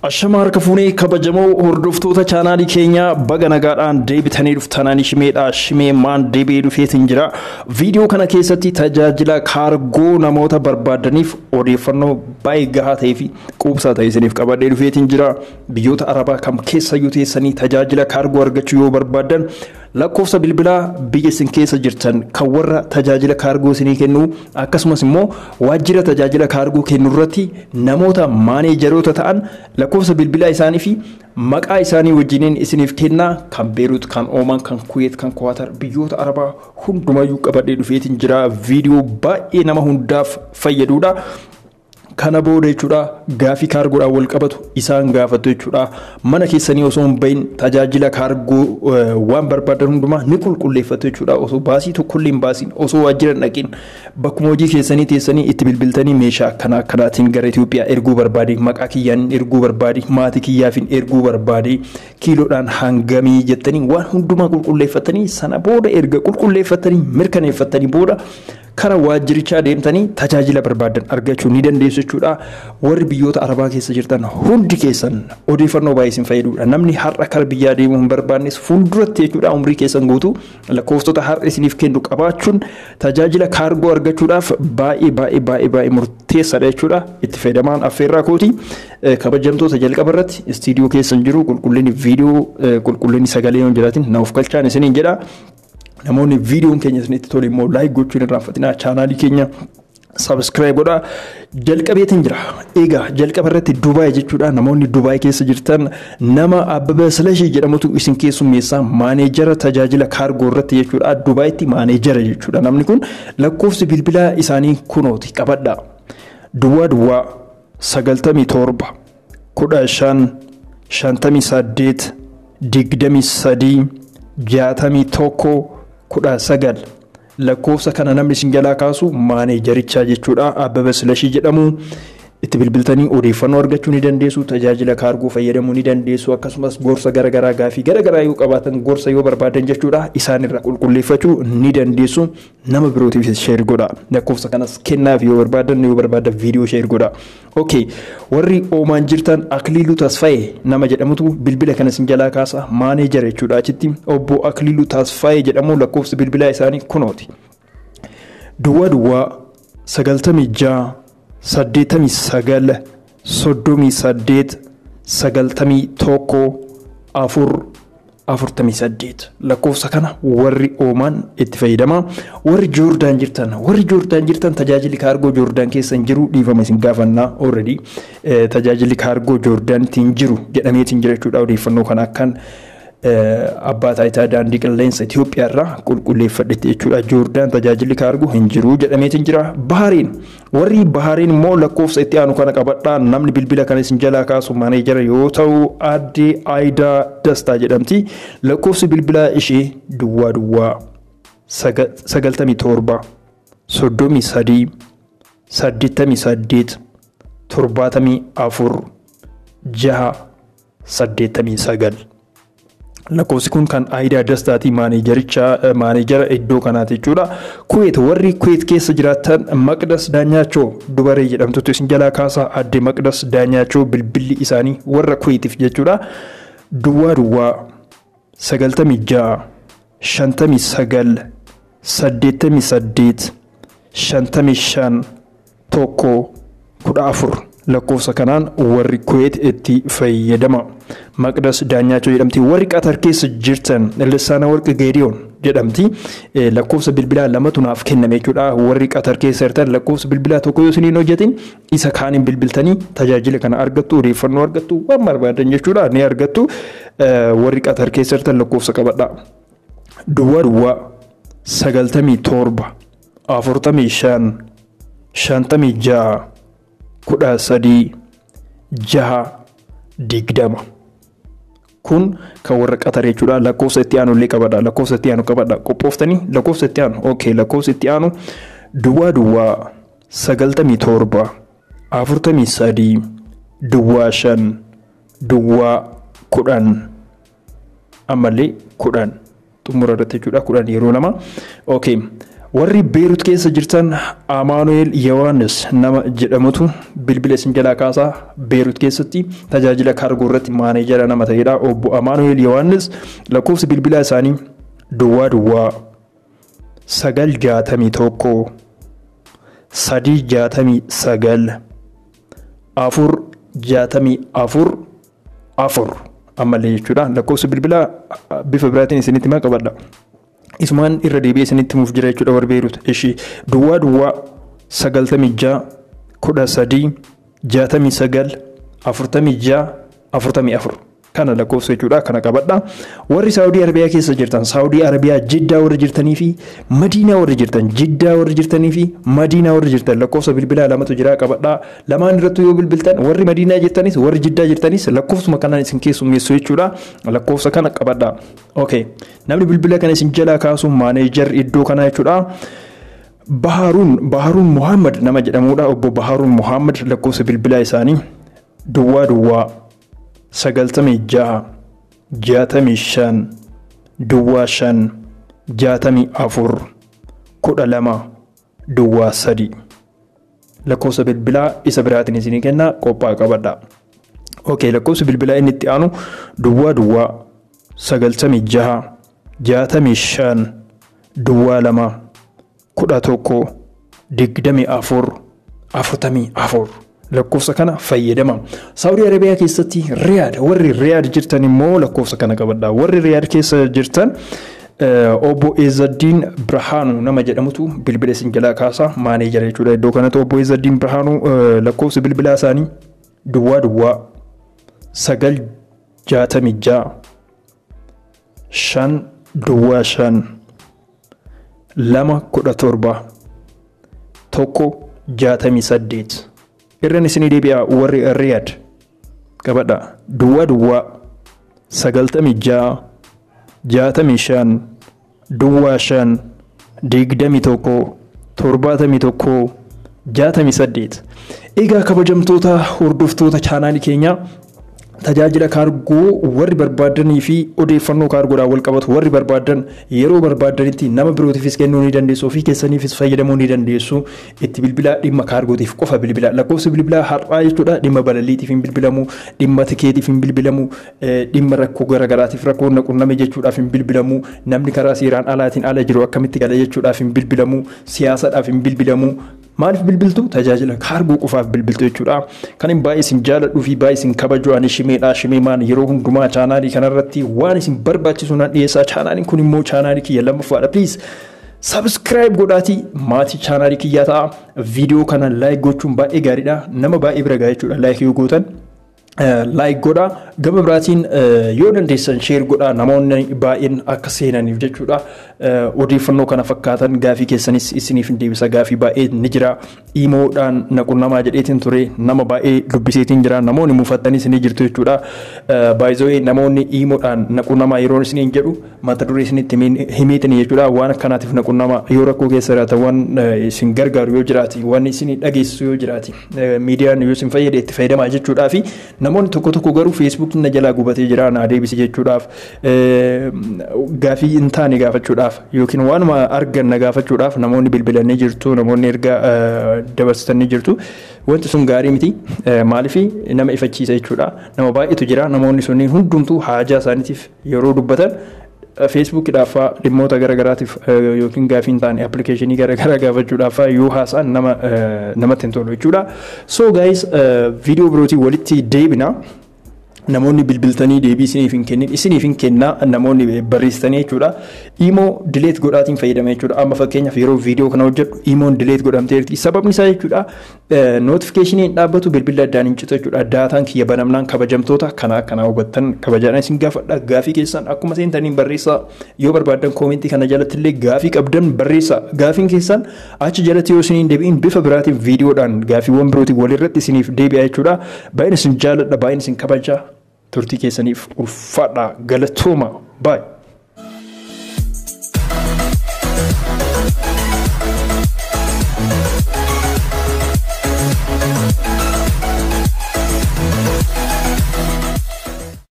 Ashama harka fuunee, kabajamoo hordoftoota chaanaalii keenyaa, baga nagaadhaan deebitanii dhuftananii. Shimeedha, Shimee maan deebi'ee dhufeetiin jira. Viidiyoo kana keessatti tajaajila kaargoo namoota barbaadaniif odeeffannoo baay'ee gahaa ta'ee fi quubsaa ta'e isiniif qabadhee dhufeetiin jira. Biyyoota Arabaa kam keessayyuu teessanii tajaajila kaargoo argachuu yoo barbaadan, lakkoofsa bilbilaa biyya isin keessa jirtan kan warra tajaajila kaargoo isinii kennu, akkasumas immoo waajjira tajaajila kaargoo kennu irratti namoota maaneejaroota ta'an lakkoofsa bilbilaa isaanii fi maqaa isaanii wajjiniin isiniif kennaa. Kan Beerut, kan Oomaan, kan Kuweet, kan Kuwaatar, biyyoota Arabaa hundumayyuu qabadhee dhufeetiin jira. Viidiyoo baay'ee nama hundaaf fayyadudha. Kana booda jechuudha, gaafii kaargoodhaan wal qabatu isaan gaafattu jechuudha. Mana keessanii osoo hin bahin tajaajila kaargoo waan barbaadan hundumaa ni qulqulleeffatu jechuudha. Osoo baasii tokkollee hin baasiin, osoo waajjira hin dhaqin, bakkuma hojii keessanii teessanii itti bilbiltanii, meeshaa akkana akkanaatiin gara Itoophiyaa erguu barbaade, maqaa kiyyaan erguu barbaade, maatii kiyyaafin erguu barbaade, kiiloodhaan hangamii jettanii waan hundumaa qulqulleeffatanii, sana booda erga qulqulleeffatanii mirkaneeffatanii booda kara waajjirichaa deemtanii tajaajila barbaadan argachuu ni dandeessu jechuudha. Warri biyyoota Arabaa keessa jirtan hundi keessan odeeffannoo baay'ee isin fayyadudha. Namni har'a kara biyyaa deemuu hin barbaannes fuulduratti jechuudha, umrii keessan guutuu lakkoofsota har'a isiniif kennu qabaachuun tajaajila kaargoo argachuudhaaf baay'ee baay'ee baay'ee baay'ee murteessaadha jechuudha. Itti fayyadamaan affeerraa kooti. Kabajamtoota, jalqaba irratti istiidiyoo keessan jiru qulqullinni viidiyoo, qulqullinni sagalee yoo hin jiraatin na of galchaan isiniin jedha. Namoonni viidiyoon keenya isinitti tole immoo like gochuun irraanfatinaa, chaanaalii keenya subscribe godhaa. Jalqabeetiin jira. Egaa jalqaba irratti Dubaay jechuudha. Namoonni Dubaay keessa jirtan nama Abbabaa Silashii jedhamutu isin keessummeessa, maaneejara tajaajila kaargoo irratti jechuudha. Dubaayitti maaneejara jechuudha. Namni kun lakkoofsi bilbilaa isaanii kunooti, qabadha. 00 97 15 58 23 61 19. Lakkoofsa kana namni isin jalaa kaasu maaneejarichaa jechuudha. Abbaba Silashii jedhamu. Itti bilbiltanii odeeffannoo argachuu ni dandeessu, tajaajila kaargoo fayyadamuu ni dandeessu, akkasumas gorsa garaagaraa, gaafii garaagaraa yoo qabaatan, gorsa yoo barbaadan jechuudha, isaan irraa qulqulleeffachuu ni dandeessu. Nama birootiif share godha. Lakkoofsa kanas kennaaf yoo barbaadan, yoo barbaadan viidiyoo share godha. Okay, warri Oomaan jirtan Akiliiluu Tasfaayee nama jedhamutu bilbila kana isin jalaa kaasa, maaneejara jechuudha achitti. Obbo Akiliiluu Tasfaayee jedhamu, lakkoofsi bilbilaa isaanii kunooti. 00 96 89 38 91 4 48. Lakkoofsa kana warri Oomaan itti fayyadama. Warri Joordaan jirtan, warri Joordaan jirtan, tajaajilli kaargoo Joordaan keessa hin jiru, dhiifama isin gaafannaa. Already tajaajilli kaargoo Joordaanitti hin jiru jedhameetiin jira jechuudha. Odeeffannoo kana akkan abbaa taayitaa daandii qilleensa Itoophiyaa irraa qulqulleeffadhetti jechuudha. Joordaan tajaajilli kaargoo hin jiru jedhameetiin jira. Bahariin, warri Bahariin immoo lakkoofsa itti aanu kana qabadhaa. Namni bilbila kana isin jalaa kaasu maaneejara yoo ta'u, aadde Aayidaa Dastaa jedhamti. Lakkoofsi bilbilaa ishee 00 97 33 88 74 6 89. Lakkoofsi kun kan Aayidaa Dastaati, maaneejaricha, maaneejara iddoo kanaati jechuudha. Kuweet, warri Kuweet keessa jiraatan Maqdas Daanyaachoo dubaree jedhamtutu isin jalaa kaasa. Aadde Maqdas Daanyaachoo, bilbilli isaanii warra Kuweetiif jechuudha. 00 96 59 88 55 1 14. Lakkoofsa kanaan warri Kuweet itti fayyadama. Maqdas Daanyaachoo jedhamti. Warri Qatar keessa jirtan Lissaana Warqi Geediyoon jedhamti. Lakkoofsa bilbilaa lamatu naaf kenname jechuudha. Warri Qatar keessa jirtan lakkoofsa bilbilaa tokko yoo isiniin hojjetin isa kaaniin bilbiltanii tajaajila kana argattu, odeeffannoo argattu, waan barbaadan jechuudha ni argattu. Warri Qatar keessa jirtan lakkoofsa qabadha. 00 97 45 56 13 6 20. Kun kan warra Qatar jechuudha. Lakkoofsa itti aanu illee qabadha. Lakkoofsa itti aanu qabadha. Qophooftanii lakkoofsa itti aanu. Okay, lakkoofsa itti aanu 00 97 43 05 0 10, ammallee 10 xumura irratti jechuudha, 10 yeroo lama. Okay. Warri Beerut keessa jirtan Amaanu'eel Yohaannis nama jedhamutu bilbila isin jalaa kaasaa. Beerut keessatti tajaajila kaargoo irratti maanejara nama ta'edha. Obbo Amaanu'eel Yohaannis lakkoofsi bilbilaa isaanii duwwaa duwwaa 961 369 464 4 ammallee jechuudha. Lakkoofsi bilbilaa bifa biraatiin isinitti himaa, qabadha. Isumaan irra deebi'ee isinitti himuuf jira jechuudha warri Beerut. Ishii duwwaa duwwaa 96 13 69 46 44 kana lakkoofsa jechuudha, kana qabadha. Warri Saawudii Arabiyaa keessa jirtan, Saawudii Arabiyaa Jiddaa warri jirtanii fi Madiinaa warri jirtan, Jiddaa warri jirtanii fi Madiinaa warri jirtan, lakkoofsa bilbilaa lamatu jira, qabadha. Lamaan irrattuu yoo bilbiltan, warri Madiinaa jirtanis warri Jiddaa jirtanis lakkoofsuma kanaan isin keessummeessu jechuudha. Lakkoofsa kana qabadha. Okay. Namni bilbila kana isin jalaa kaasu maaneejar iddoo kanaa jechuudha. Baharuun Muhammad nama jedhamudha. Obbo Baharuun Muhammad lakkoofsa bilbilaa isaanii duwwaa duwwaa 96 65 duwwaa 5 64 12 duwwaa 3. Lakkoofsa bilbilaa isa biraatiin isinii kenna, qophaa qabadha. Okay, lakkoofsa bilbilaa inni itti aanu duwwaa duwwaa 96 65 duwwaa 2 11 24 44 lakkoofsa kana fayyadama. Saawudii Arabiyaa keessatti Riyaad, warri Riyaad jirtan immoo lakkoofsa kana qabadha. Warri Riyaad keessa jirtan obbo Ezzaddiin Birhaanuu nama jedhamutu bilbila isin jalaa kaasa, maaneejara jechuudha. Iddoo kanatti obbo Ezzaddiin Birhaanuu lakkoofsa bilbilaa isaanii duwwaa duwwaa 966 5 duwwaa 5 2 17 1 68. Irraan isinii deebi'a, warri Riyaad qabadha. Duwwaa duwwaa 96 65 duwwaa 5 21 71 68. Egaa kabajamtoota hordoftoota chaanaalii keenyaa, tajaajila kaargoo warri barbaadanii fi odeeffannoo kaargoodhaan wal qabatu warri barbaadan, yeroo barbaadanitti nama birootiifis kennuu ni dandeessu, ofii keessaniifis fayyadamuu ni dandeessu. Itti bilbilaa, dhimma kaargootiif qofa bilbilaa. Lakkoofsi bilbilaa har'aa jechuudha dhimma balaliitiif hin bilbilamu, dhimma tikeetiif hin bilbilamu, dhimma rakkoo garaagaraatiif rakkoo qunname jechuudhaaf hin bilbilamu, namni karaa seeraan alaatiin ala jiru akkamitti gala jechuudhaaf hin bilbilamu, siyaasadhaaf hin bilbilamu. Maaliif bilbiltu? Tajaajila kaargoo qofaaf bilbiltu jechuudha. Kan hin baay'ee isin jaaladhuu fi baay'ee isin kabaju ani Shimeedha. Shimee maan yeroo hundumaa chaanaalii kanarratti waan isin barbaachisu nan dhiyeessaa. Chaanaaliin kun immoo chaanaalii kiyya lammaffaadha. Please subscribe godhaatii maatii chaanaalii kiyyaa ta'a. Viidiyoo kana like gochuun baay'ee gaariidha. Nama baay'ee bira gaha jechuudha like yoo gootan. Like godhaa. Gama biraatiin yoo dandeessan share godhaa, namoonni baay'een akka seenaniif jechuudha. Odeeffannoo kana fakkaatan gaafii keessanis isiniif hin deebisa. Gaafii baay'ee ni jira. Imoodhaan na qunnamaa jedheetiin ture, nama baay'ee dubbiseetiin jira, namoonni muufattanis ni jirtu jechuudha. Baay'ee namoonni imoodhaan na qunnamaa yeroo isiniin jedhu mata duree isinitti himeetiin jechuudha. Waan akkanaatiif na qunnamaa, yoo rakkoo keessa jiraatan, waan isin gargaaru yoo jiraate, waan isin dhageessisu yoo jiraate, miidiyaan yoo isin fayyade itti fayyadamaa jechuudhaa. Fi namoonni tokko tokko garuu Feesbuukii na jalaa gubatee jira naa deebisi jechuudhaaf, gaafii hin taane gaafachuudhaaf yookiin waanuma argan na gaafachuudhaaf namoonni bilbilanii jirtu, namoonni erga dabarsitanii jirtu. Wanti sun gaarii miti. Maaliif? Nama ifachiisa jechuudha. Nama baay'eetu jira. Namoonni sunniin hundumtuu haajaa isaaniitiif yeroo dubbatan Feesbuukidhaaf, dhimmoota garaagaraatiif yookiin gaafii hin taane appilikeeshinii garaagaraa gaafachuudhaaf yoo haasa'an nama namatti hin tolu jechuudha. So guys, viidiyoo birootiin walitti deebina. Namoonni bilbiltanii deebii isiniif hin kennin isiniif hin kennaa, namoonni barreessitanii jechuudha. Imoo delete godhaatiin fayyadama jechuudha. Amma fakkeenyaaf yeroo viidiyoo kana hojjedhu imoon delete godhamteerti. Sababni isaa jechuudha notificationiin dhaabbatu, bilbilli addaan hin citu jechuudha. Daataan kiyya banamnaan. Kabajamtoota, kana akkanaa hubattan kabajaadhaan isin gaafadha. Gaafii keessan akkuma seentaniin barreessaa. Yoo barbaaddan koomentii kana jalatti illee gaafii qabdan barreessaa. Gaafiin keessan achi jalatti yoo isiniin deebi'in bifa biraatiin viidiyoodhaan gaafiiwwan birootiin walirratti isiniif deebi'a jechuudha. Baay'een isin jaaladha, baay'een isin kabaja. Turtii keessaniif ulfaadha, galatooma, baay'ee.